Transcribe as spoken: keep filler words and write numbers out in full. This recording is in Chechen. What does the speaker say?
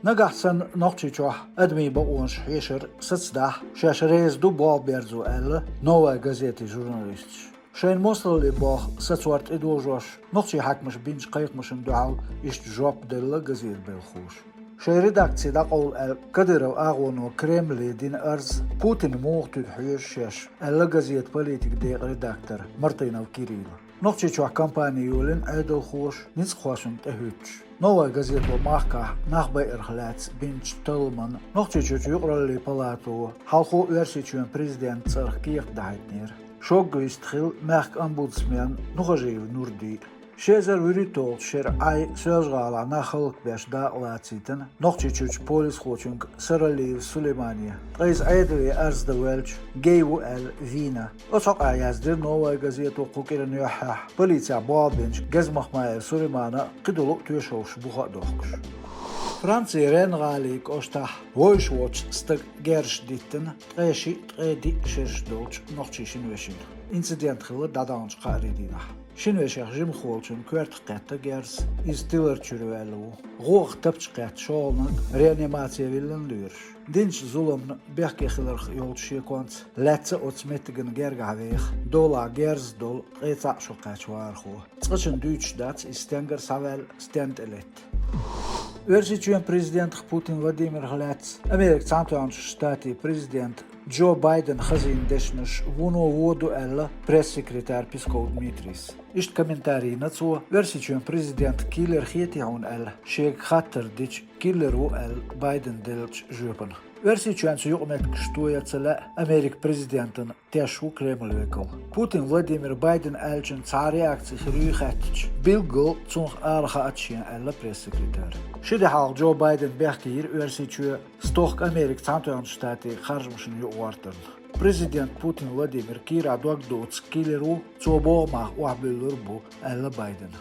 Нагахь санна Нохчийчохь адамийн бакъонаш хьешар сацадахь, шаьш реза ду болх берзо аьлла, «Новая газетин» журналисташа. Шайна мостагӀаллин болх сацор тӀедожош, нохчийн хьаькамаша бинчу кхайкхамашна дуьхьал иштта жоп делла газетан белхалоша. Шайн редакци дӀакъовла аьлла, Кадыров агӀоно Кремле дина арз Путина муха туьду хьоьжу шаьш, аьлла газетан политикан декъан редактора Мартынов Кирилла. Нохчийчохь кампани йолийна Ӏедалхоша ницкъахошна тӀехӀуьттуш. «Новая газето» махкахь нах байарх лаьцна бинчу талламан Нохчийчуьрчу юкъараллин палато хьалхо Оьрсийчоьнан президентан цӀарах кехат дахьийтинера. Шогга вистхилла мехкан омбудсмен Нухажиев Нурди. Ши эзар вуьрхӀитталгӀачу шеран Ӏай Соьлжа-ГӀалахь нах хӀаллакбеш дакъа лацийтина Нохчийчуьрчу полисхочуьнга Саралиев Сулеймане, ткъа иза Ӏедале арз дан ваьлча, гей ву аьлла, вийна. Оцу хьокъехь яздира «Новая газето» кху кӀиран юьххьехь полицехь болх бинчу Гезмахмаев Сулеймана а, кхидолу а тоьшаллаш буха а дохкуш. Францин Рен-гӀалин кӀоштахь вовшахволчу стага герзаш диттина ткъе шиъ, ткъе диъ шераш долчу нохчийн шина вешина. Инцидент хилла дӀадаханчу кхаарин дийнахь. Шина вешех жимахволчун коьртах кхетта герз, иза тилар чуьра ваьлла ву. ГӀогах тапча кхетта шолгӀаниг реанимаци виллина лоьруш. Динчу зуламна бехке хиларх йолчу шеконца лаьцна оцу меттиган гергахь веха, долахь герз долу ткъе цхьаъ шо кхаьчна вахархо. Цкъачунна дуьйцуш дац, иза стенгара схьаваьлла, стенна тӀе летта. Оьрсийчоьнан президентах Путин Владимирах лаьцна Америкин Цхьаьнатоьхначу Штатийн президента Джо Байдена хазийна дешнаш вуно вон ду аьлла пресс-секретарь Песков Дмитрийс. Иштта комментари йина цо, Оьрсийчоьнан президентах киллер хетий хьуна аьлла, шега хаттар дича, киллер ву аьлла Байдена деллачу жоьпана. Оьрсийчоьнца юкъаметтигаш тоян ца лаьа Америкин президентана, теш ву Кремль векал. Путин Владимира Байдена аьллачун цхьа а реакци хир юй хаьттича, билггал цунах ала хаьа шена аьлла пресс-секретарь. Ши де хьалха Джо Байдена бехке йира Оьрсийчоь, стохка Америкин Цхьаьнатоьхначу Штатийн харжамашна юкъагӀортарна. Президент Путин Владимир кийрахь дог доцург киллер ву, цо боху мах охьабуьллур бу, аьлла Байдена.